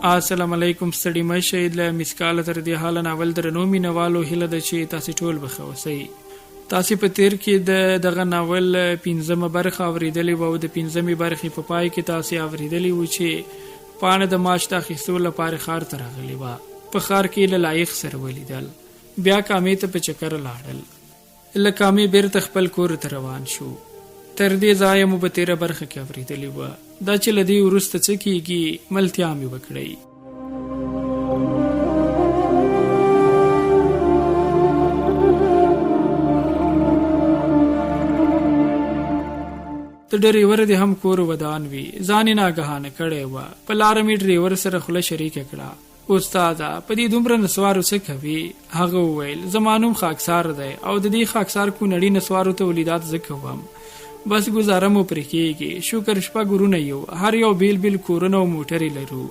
السلام علیکم، ستړي مه شئ. له مسکاله تر دې حاله ناول درنو مینوالو، هیله ده چې تاسې ټول به ښه اوسئ. تاسې په تیر کې د دغه ناول پنځمه برخه اورېدلې وه او د پنځمې برخې په پای کې تاسې اورېدلې وو چې پاڼه د معاش د اخیستو لپاره ښار ته راغلې وه. په ښار کې له لایق سره ولیدل، بیا کامې ته په چکر لاړل. له کامې بېرته خپل کور ته روان شو. تر دې ځایه مو په تېره برخه کې اورېدلي وه. دا چې له دې وروسته څه کېږي، ملتیا مې وکړئ. د ډریور دې هم کور ودان وي، ځان یې ناګهانه کړی وه. په لاره مې ډریور سره خوله شریکه کړه. استاده! په دې دومره نسوارو څه کوې؟ هغه وویل، زما نوم خاکسار دی او د دې خاکسار کونړي نسوارو تولیدات زه کوم. بس ګوزاره مو پرې کېږي. شکر شپږ ورونه یو، هر یو بېل بېل کورونه او موټرې لرو.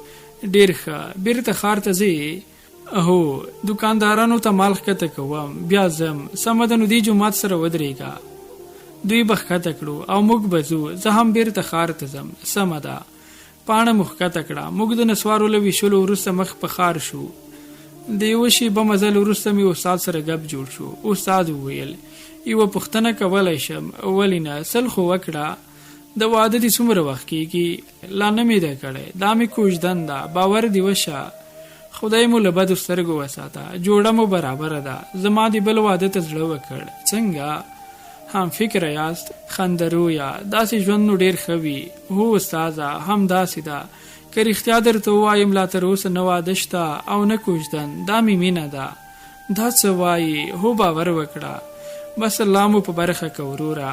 ډېر ښه. بېرته ښار ته ځې؟ هو، دوکاندارانو ته مال ښکته کوم، بیا ځم. سمه ده نو دې جومات سره ودرېږه. دوی به ښکته کړو او موږ به ځو. زه هم بېرته ښار ته ځم. سمه ده. پاڼه مو ښکته کړه. موږ د نسوارو له ویشلو وروسته مخ په ښار شو. د یوه شیبه مزل وروسته مې استاد سره ګپ جوړ شو. استاد وویل، یوه پوښتنه کولی شم؟ ولې نه، سل خو وکړه. د واده دې څومره وخت کېږي؟ لا نه مې دی کړی. دا مې کوژدن ده، باور دې وشه. خدای مو له بدو سترګو وساته. جوړه مو برابره ده. زما دې بل واده ته زړه وکړ. څنګه؟ هم فکره یاست؟ خندرویه، داسې ژوند نو ډېر ښه وي. هو استاذه، همداسې ده. که رښتیا درته ووایم، لا تر اوسه نه واده شته او نه کوژدن. دا مې مینه ده. دا څه وایې؟ هو باور وکړه. بس الله مو په برخه که وروره.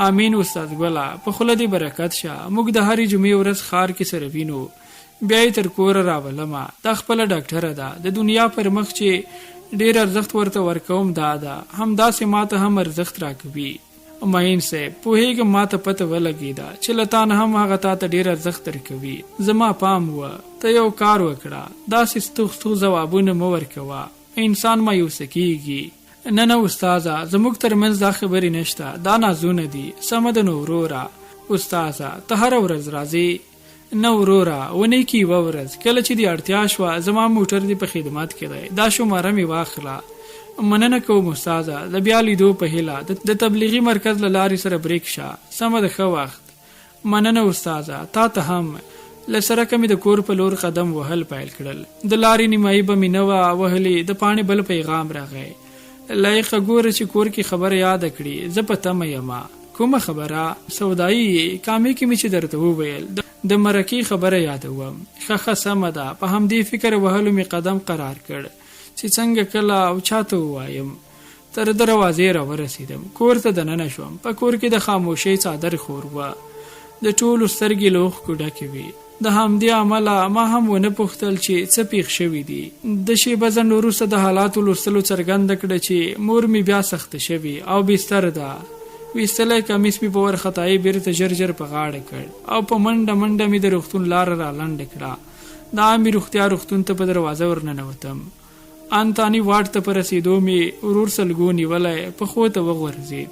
امین استاد ګله، په خوله دې برکت شه. موږ د هرې جمعې ورځ ښار کې سره وینو. بیا یې تر کوره راولمه. دا خپله ډاکټره ده. د دنیا پر مخ چې ډېر ارزښت ورته ورکوم دا ده. همداسې ماته هم ارزښت راکوي. معین صیب! پوهېږم ماته پته ولګېده چې له تانه هم هغه تاته ډېر ارزښت درکوي. زما پام و. ته یو کار وکړه. داسې ستوغ ستوغ ځوابونه مه ورکوه. انسان مایوسه کېږي. نه نه استاذه! زموږ تر منځ دا خبرې نشته. دا نازونه دي. سمه ده نو وروره! استاذه! ته هره ورځ راځې؟ نه وروره، اونۍ کې یوه ورځ، کله چې دې اړتیا شوه، زما موټر دې په خدمت کې دی، دا شماره مې واخله. مننه کوم استاذه، د بیا لیدو په هیله، د تبلیغي مرکز له لارې سره بریک شه. سمه ده ښه وخت. مننه استاذه، تا ته هم. له سرکه مې د کور په لور قدم وهل پیل کړل. د لارې نیمایي به مې نه وه وهلې، د پاڼې بل پیغام راغی. لایقه ګوره چې کور کې خبره یاده کړي، زه په تمه یمه. کومه خبره؟ سودايي یې، کامې کې مې چې درته وویل، د مرکې خبره یادوم. ښه ښه سمه ده، په همدې فکر وهلو مې قدم قرار کړ، چې څنګه کله او چاته ووایم. تر دروازې راورسېدم، کور ته دننه شوم، په کور کې د خاموشۍ څادر خور و، د ټولو سترګې له اوښکو ډکې وې. د همدې امله ما هم ونه پوښتل چې څه پېښ شوي دي. د شېبه ځنډ وروسته د حالاتو لوستلو څرګنده کړه چې مور مې بیا سخته شوې او بستر ده. ویستلی کمیس مې په ورخطایۍ بېرته ژر ژر په غاړه کړ او په منډه منډه مې د روغتون لاره را لنډه کړه. د عامې روغتیا روغتون ته په دروازه ورننوتم. انتاني واټ ته په رسېدو مې ورور سلګو نیولی پښو ته وغورځېد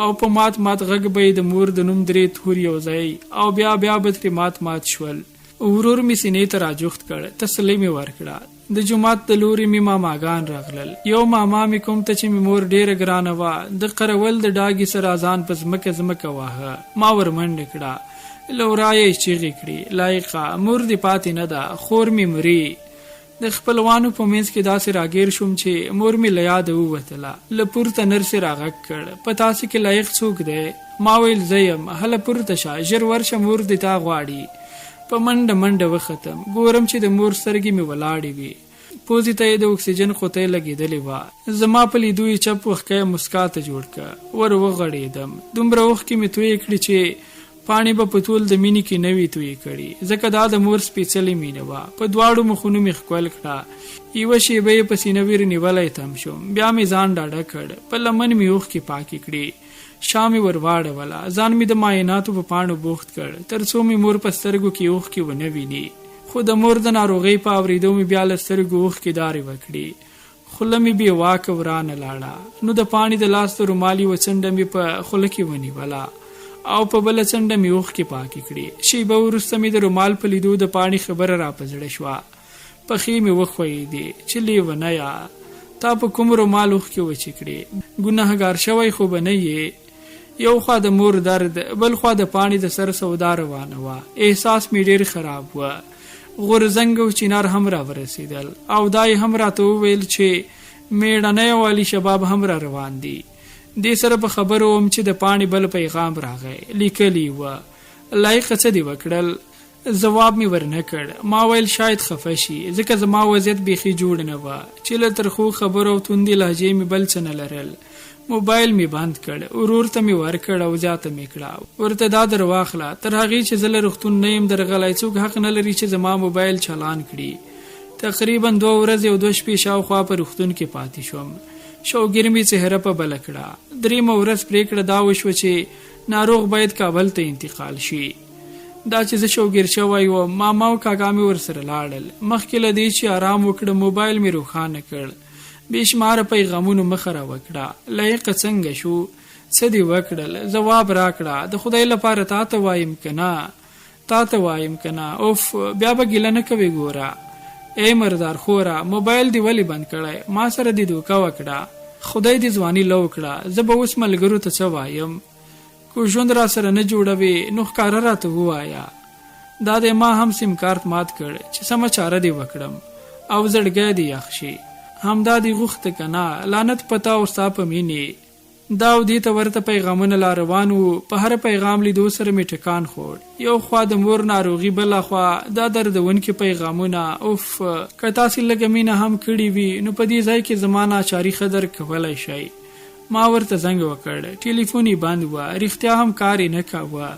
او په مات مات غږ به یې د مور د نوم درې توري یو ځای او بیا بیا به ترې مات مات شول. ورور مې سینې ته راجوخت کړ، تسلي مې ورکړه. د جومات د لوري مې ماماګان راغلل. یو ماما مې کوم ته چې مې مور ډېره ګرانه وه، د قرول د ډاګي سره ځان په ځمکه ځمکه واهه. ما ورمنډه کړه. له ورایه یې چیغې کړې، لایقه! مور دې پاتې نه ده، خور مې مري. د خپلوانو په منځ کې داسې راګیر شوم چې مور مې له یاده ووتله. له پورته نرسې راغږ کړ، په تاسې کې لایق څوک دی؟ ما ویل زه یم. هله پورته شه، ژر ورشه مور دې تا غواړي. په منډه منډه وختم. ګورم چې د مور سترګې مې ولاړې وې. پوزې ته یې د اکسیجن قوطۍ لګېدلې وه. زما په لیدو یې چپ وښکی موسکا ته جوړ کړ. ور وغړېدم. دومره اوښکې مې تویې کړې چې پاڼې به په تول د مینې کې نه وي تویې کړي، ځکه دا د مور سپېڅلې مینه وه. په دواړو مخونو مې ښکل کړه. یوه شېبه یې په سینه ویر نیولی تم شوم. بیا مې ځان ډاډه کړ. په لمن مې اوښکې پاکې کړې. شا مې ور واړوله. ځان مې د معایناتو په پاڼو بوخت کړ، تر څو مې مور په سترګو کې اوښکې ونه ویني. خو د مور د ناروغۍ په اورېدو مې بیا له سترګو اوښکې دارې وکړې. خوله مې بې واکه ورانه لاړه، نو د پاڼې د لاس د رومال یوه څنډه مې په خوله کې ونیوله او په بله څنډه مې اوښکې پاکې کړې. شېبه وروسته مې د رومال په لیدو د پاڼې خبره را په زړه شوه. پښې مې وښویېدې چې لېونیه! تا په کوم رومال اوښکې وچې کړې؟ ګنهګار شوی خو به نه یې؟ یو خوا د مور درد، بل خوا د پاڼې د سر سودا روانه وه. احساس مې ډېر خراب و. غورځنګ او چنار هم راورسېدل او دا یې هم راته وویل چې مېړنی او عالي شباب هم را روان دي. دې سره په خبرو وم چې د پاڼې بل پیغام راغی، لیکلي یې وه، لایقه څه دې وکړل؟ ځواب مې ورنه کړ، ما ویل شاید خفه شي، ځکه زما وضعیت بیخي جوړ نه وه، چې له ترخو خبرو او توندې لهجې مې بل څه نه لرل. موبایل مې بند کړ، ورور ته مې ورکړ او زیاته مې کړه، ورته دا درواخله، تر هغې چې زه له روغتون نه یم درغلی، څوک حق نه لري چې زما موبایل چالان کړي. تقریباً دوه ورځې او دوه شپې شاوخوا په روغتون کې پاتې شوم. شوګیر مې څهره په بله کړه. دریمه ورځ پریکړه دا وشوه چې ناروغ باید کابل ته انتقال شي. دا چې زه شوګیر شوی وم، ماما او کاکا مې ورسره لاړل. مخکې له دې چې ارام وکړم، موبایل مې روښانه کړ. بې شماره پیغامونو مخه راوکړه. لایقه څنګه شو؟ څه دې وکړل؟ ځواب راکړه، د خدای لپاره تاته وایم که نه؟ تاته وایم کنه اوف بیا به ګیله نه کوې ګوره ای مردار خوره موبایل دې ولې بند کړی ما سره دې دوکه وکړه خدای دې ځواني لو کړه زه به اوس ملګرو ته څه وایم که ژوند را سره نه جوړوې نو ښکاره راته ووایه دا دی ما هم سیم کارت مات کړ چې سمه چاره دې وکړم او زړګی دې یخ شي همدا دې غوښته کنه لعنت په تا او ستا په مینې دا او دې ته ورته پیغامونه لا روان وو، په هر پیغام لیدو سره مې ټکان خوړ. یو خوا د مور ناروغي بله خوا دا دردونکي پیغامونه، اوف! که تاسې لږه مینه هم کړې وي نو په دې ځای کې زما ناچاري ښه درک کولی شئ. ما ورته زنګ وکړ، ټیلیفون یې بند و، رښتیا هم کار یې نه کاوه.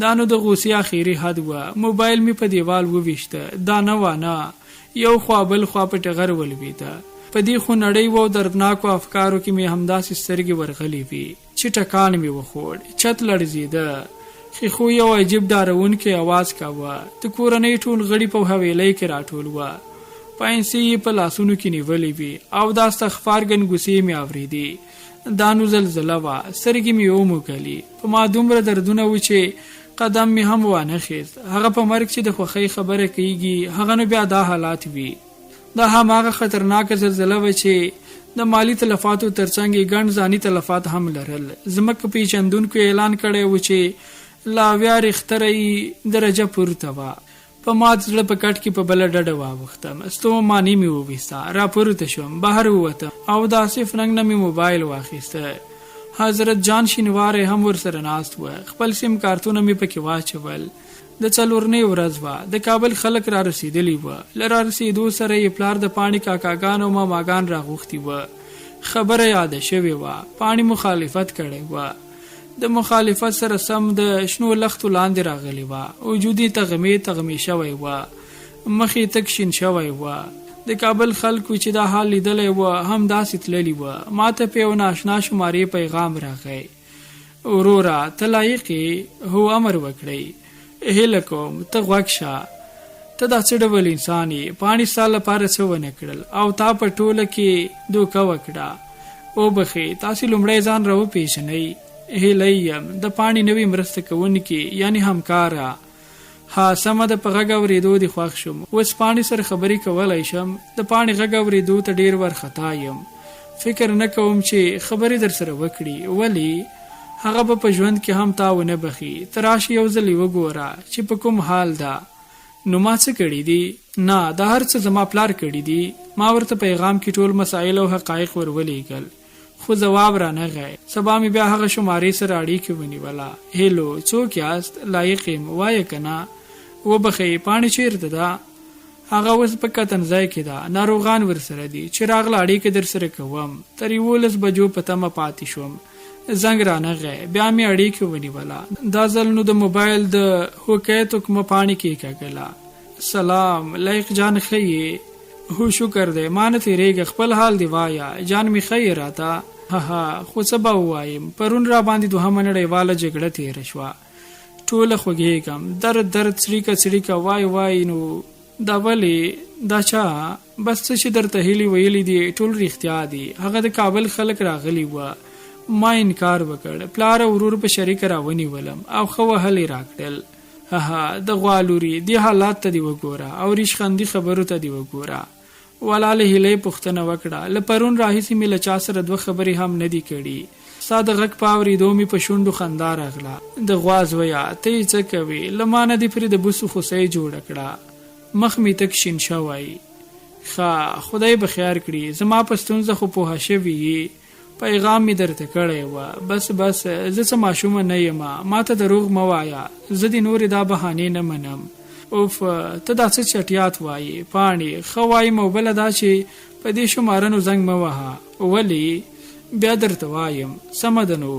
دا نو د غوسې اخیري حد و، موبایل مې په دیوال وویشته، دا نه وانه! یو خوا بل خوا په ټغر ولوېده. په دې خونړیو او دردناکو افکارو کې مې همداسې سترګې ورغلې وې، چې ټکان مې وخوړ. چت لړزېده. ښیښو یو عجیب ډارونکی اواز کاوه. د کورنۍ ټول غړي په حویلۍ کې راټول وه. پاینسې یې په لاسونو کې نیولې وې او د استغفار ګنګوسې مې اورېدې. دا نو زلزله وه. سترګې مې وموږلې. په ما دومره دردونه وو چې قدم مې هم وانه خیست. هغه په مرګ چې د خوښۍ خبره کیږي هغه نو بیا دا حالات وي. دا هماغه خطرناکه زلزله وه چې د مالي تلفاتو ترڅنګ یې ګڼ ځاني تلفات هم لرل. ځمکه پیژندونکو اعلان کړی و چې له 70 ریښتره یي درجه پورته وه. په مات زړه په کټ کې په بله ډډه واوښتم، ستوماني مې وویسته، راپورته شوم، بهر ووتم او د آصف رنګ نه مې موبایل واخیسته. حضرت جان شینواری هم ورسره ناست و، خپل سیم کارتونه مې پکې واچول. د څلورنۍ ورځ وه، د کابل خلک رارسېدلي وه، له رارسېدو سره یې پلار د پاڼې کاکاګان او ماماګان راغوښتي وه، خبره یاده شوې وه، پاڼې مخالفت کړی و. د مخالفت سره سم د شنو لښتو لاندې راغلې وه، وجود یې تغمې تغمې شوی و، مخ یې تک شین شوی و. د کابل خلکو چې دا حال لیدلی و، هم داسې تللي و. ما ته په یو نااشنا شمارې پیغام راغی، وروره ته لایق یې، هو امر وکړئ. هیله کوم ته غوږ شه. ته دا څه ډول انسان یې؟ پاڼې ستا لپاره څه ونه کړل او تا په ټوله کې دوکه وکړه. وبخښئ، تاسې لومړی ځان راوپېژنئ. هیلۍ یم، د پاڼې نوې مرسته کوونکې، یعنې همکاره. ها، سمه ده، په غږ اورېدو دې خوښ شوم. اوس پاڼې سره خبرې کولی شم؟ د پاڼې غږ اورېدو ته ډېر وارخطا یم. فکر نه کوم چې خبرې درسره وکړي. ولې؟ هغه به په ژوند کې هم تا ونه بخښي. ته راشه یو ځل یې وګوره چې په کوم حال ده. نو ما څه کړي دي؟ نه، دا هر څه زما پلار کړي دي. ما ورته پیغام کې ټول مسایل او حقایق ور ولیږل، خو ځواب رانه غی. سبا مې بیا هغه شمارې سره اړیکه ونیوله. هیلو، څوک یاست؟ لایق یم، وایه که نه؟ وبخښئ، پاڼې چېرته ده؟ هغه اوس په کتنځای کې ده، ناروغان ورسره دي، چې راغله اړیکه درسره کوم. تر 11 بجو په تمه پاتې شوم، زنګ رانغی، بیا مې اړیکه ونیوله، دا ځل نو د موبایل د هوکې تکمه پاڼې کېکاږله. سلام، لایق جان ښه یې؟ هو شکر دی، ما نه تېرېږه، خپل حال دې وایه، جان مې ښه یې راته؟ ههه، خو څه به ووایم، پرون راباندې دوهمه نړیواله جګړه تېره شوه. ټوله خوږېږم درد درد څړیکه څړیکه وای وای نو دا ولې دا چا بس څه چې درته هیلې ویلي دي ټول رښتیا دي هغه د کابل خلک راغلي وه ما انکار وکړ، پلار او ورور په شریکه راونیولم او ښه وهل یې راکړل. ههه د غوا لوري، دې حالات ته دې وګوره او ریشخندي خبرو ته دې وګوره. ولا له هیلۍ پوښتنه وکړه، له پرون راهیسې مې له چا سره دوه خبرې هم نه دي کړي. ستا د غږ په اورېدو مې په شونډو خندا راغله. د غوا زویه، ته یې څه کوې؟ له ما نه دې پرې د بوسو خوسۍ جوړه کړه. مخ مې تک شین شوی. ښه، خدای به خیر کړي، زما په ستونزه خو پوهه شوې یې. پیغام مې درته کړی و. بس بس، زه څه ماشومه نه یمه، ماته دروغ مه وایه، زه دې نورې دا بهانې نه منم. اوف، ته دا څه چټیات وایې پاڼې، ښه وایم او بله دا چې په دې شماره نو زنګ مه وهه. ولې؟ بیا درته وایم. سمه ده نو.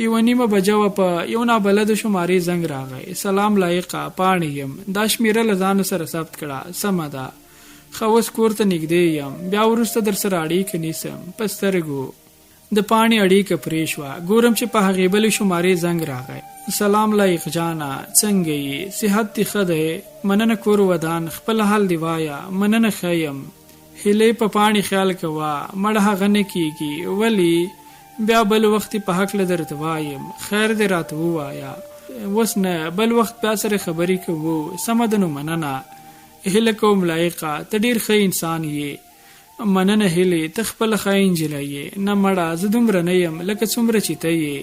یوه نیمه بجه وه په یو نابلده شمارې زنګ راغی. سلام لایقه، پاڼې یم. دا شمیره له ځانه سره ثبت کړه. سمه ده. ښه اوس کور ته نږدې یم، بیا وروسته درسره اړیکه نیسم. په سترګو. د پاڼې اړیکه پرې شوه، ګورم چې په هغې بلې شمارې زنګ راغی. سلام لایق جانه، څنګه یې؟ صحت دې ښه دی؟ مننه کور ودان، خپل حال دې وایه. مننه ښه یم. هیلۍ په پاڼې خیال کوه، مړه هغه نه کیږي. ولې؟ بیا بل وخت یې په هکله درته وایم. خیر دی راته ووایه. اوس نه، بل وخت بیا سره خبرې کوو. سمه ده نو مننه. هیله کوم لایقه ته ډیر ښه انسان یی. مننه هیلې ته خپله ښه انجلی یې. نه مړه زه دومره نه یم لکه څومره چې ته یې.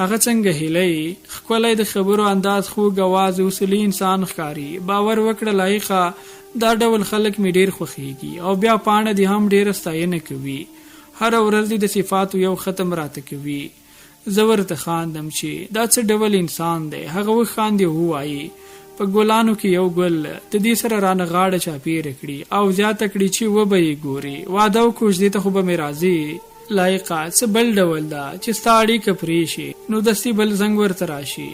هغه څنګه هیلۍ؟ ښکلی د خبرو انداز خوږ اواز اصولي انسان ښکاري. باور وکړه لایقه دا ډول خلک مې ډیر خوښیږي او بیا پاڼه دې هم ډیره ستاینه کوي. هره ورځ دې د صفاتو یو ختم راته کوي. زه ورته خاندم چی دا څه ډول انسان دی، هغه وخاندي او ووايي، په ګلانو کې یو ګل، د دې سره رانه غاړه چاپیره کړي او زیاته کړي چی وبه یې ګوري، واده او کوژدې ته خو به مې راځې. لایقه څه بل ډول ده چې ستا اړیکه پرې شي نو دستي بل زنګ ورته راشي.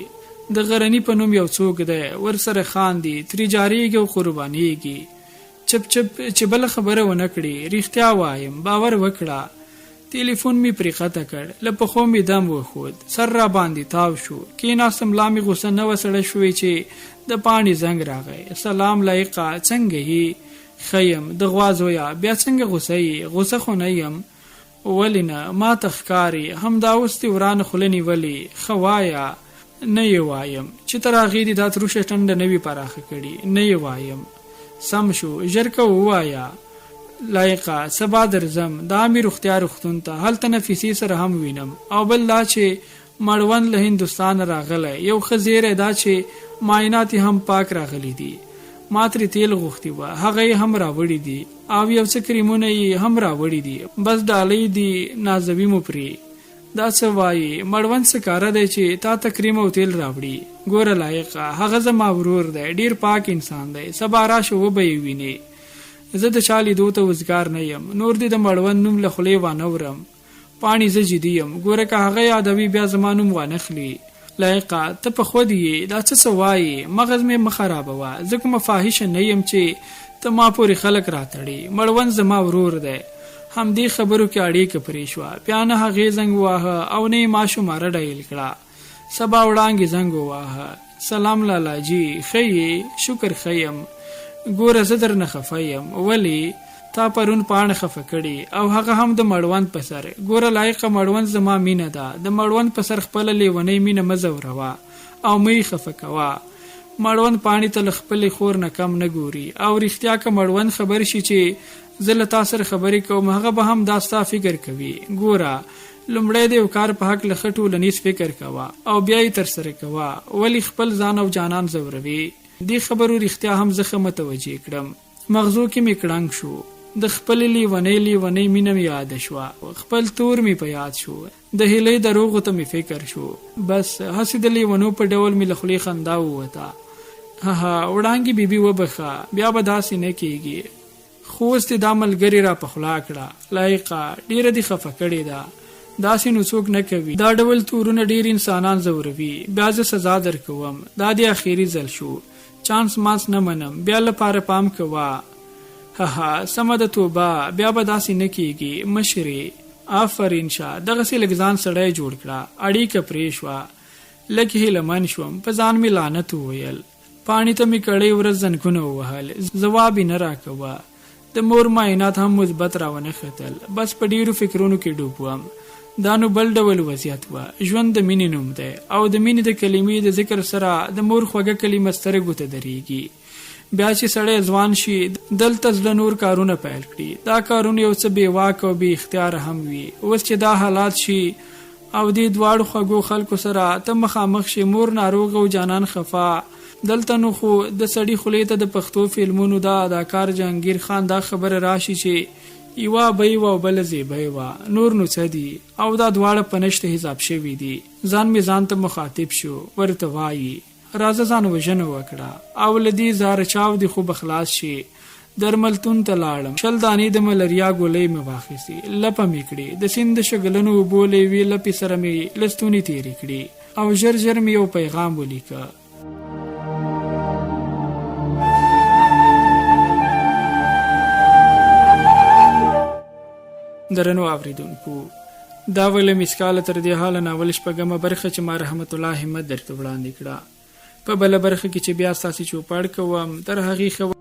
د غرني په نوم یو څوک دی، ورسره خاندي، ترې جارېږي او قربانېږي. چپ چپ چې بله خبره ونه کړي، رښتیا وایم، باور وکړه. تیلیفون مې پرې قطع کړ، له پښو مې دم وښود، سر راباندې تاو شو، کېناستم، لا مې غوسه نه وه سړه شوې چې د پاڼې زنګ راغی، سلام لایقه، څنګه یې؟ ښه یم، د غوا زویه، بیا څنګه غوسه یې؟ غوسه خو نه یم. ولې نه، ماته ښکارې، همدا اوس دې ورانه خوله نیولې، ښه وایه. نه یې وایم، چې تر هغې دې دا تروشه ټنډه نه وي پراخه کړې، نه یې وایم. سم شو، ژر کوه ووایه. لایقه، سبا درځم، د عامې روغتیا روغتون ته، هلته نفیسې سره هم وینم او بل دا چې مړوند له هندوستانه راغلی، یو ښه زیری دا چې معاینات یې هم پاک راغلي دي. ما ترې تیل غوښتي وه، هغه یې هم راوړي دي او یو څه کریمونه یې هم راوړي دي، بس ډالۍ دي، نازوي مو پرې. دا څه وايې، مړوند څه کاره دی چې تا ته کریم او تیل راوړي؟ ګوره لایقه، هغه زما ورور دی، ډیر پاک انسان دی، سبا راشه وبه یې وینې. زه د چا لیدو ته وزګار نه یم، نور دې د مړوند نوم له خولې وانه ورم. پاڼې زه جدي یم، ګوره که هغه یادوي بیا زما نوم وانخلي. لایقه، ته په خود یې، دا څه څه وایې، مغز مې مه خرابوه، زه کومه فاحشه نه یم چې ته ما پورې خلک راتړې، مړوند زما ورور دی. همدې خبرو کې اړیکه پرې شوه، بیا نه هغې زنګ وواهه او نه یې ما شماره ډایل کړه. سبا وړانګې زنګ وواهه. سلام لالا جی، ښه یې؟ شکر ښه یم. ګوره زه درنه خفه یم. ولې؟ تا پرون پاڼه خفه کړې او هغه هم د مړوند په سر. ګوره لایقه مړوند زما مینه ده، د مړوند په سر خپله لیونۍ مینه مه ځوروه او مه یې خفه کوه. مړوند پاڼې ته له خپلې خور نه کم نه ګوري او رښتیا که مړوند خبر شي چې زه له تا سره خبرې کوم هغه به هم دا ستا فکر کوي. ګوره لومړی د یو کار په هکله ښه ټولنیز فکر کوه او بیا یې ترسره کوه، ولې خپل ځان او جانان ځوروې؟ دې خبرو رښتیا هم زه ښه متوجه کړم. مغزو کې مې کړنګ شو. د خپلې لیونۍ لیونۍ مینه مې یاده شوه. خپل تور مې په یاد شو. د هیلۍ دروغو ته مې فکر شو. بس هسې د لیونو په ډول مې له خولې خندا ووته. ههه وړانګې بي بي وبښه، بیا به داسې نه کېږي. خو اوس دې دا ملګرې را پخلا کړه. لایقه، ډېره دې خفه کړې ده. داسې نو څوک نه کوي. دا ډول تورونه ډېر انسانان ځوروي. بیا زه سزا درکوم. دا دې اخېري ځل شو. چانس مانس نه منم. بیا لپاره پام کوه. ههه سمه ده توبه، بیا به داسې نه کېږي. مشرې! آفرین شه، دغسې لږ ځان سړی جوړ کړه. اړیکه پرې شوه. لږ هیله من شوم. په ځان مې لعنت وویل. پاڼې ته مې کړۍ ورځ زنګونه ووهل، ځواب یې نه راکوه. د مور معاینات هم مثبت راونه ختل. بس په ډېرو فکرونو کې ډوب وم. دا نو بل ډول وضعیت وه. ژوند د مینې نوم دی او د مینې د کلمې د ذکر سره د مور خوږه کلمه سترګو ته درېږي. بیا چې سړی ځوان شي، دلته زړه نور کارونه پیل کړي. دا کارونه یو څه بې واکه او بې اختیاره هم وي. اوس چې دا حالات شي او دې دواړو خوږو خلکو سره ته مخامخ شې، مور ناروغه او جانان خفه، دلته نو خو د سړي خولې ته د پښتو فلمونو دا اداکار جهانګیر خان دا خبره راشي چې یوه ابۍ وه او بله زیبۍ وه، نور نو څه دي او دا دواړه په نشت حساب شوي دي. ځان مې ځان ته مخاطب شو، ورته وايي، راځه ځان وژنه وکړه او له دې زاره چاودې خو به خلاص شې. درملتون ته لاړم، 20 دانې د ملریا ګولۍ مې واخیستې، لپه مې کړې، د سیند د شګلنو اوبو له یوې لپې سره مې له ستوني تېرې کړې او ژر ژر مې یو پیغام ولیکه. درنو اوریدونکو دا وله مسکاله تر دې حاله ناول شپږمه برخه چې ما رحمت الله همت درته وړاندې کړه په بله برخه کې چې بیا ستاسو چوپړ کوم تر هغې ښه.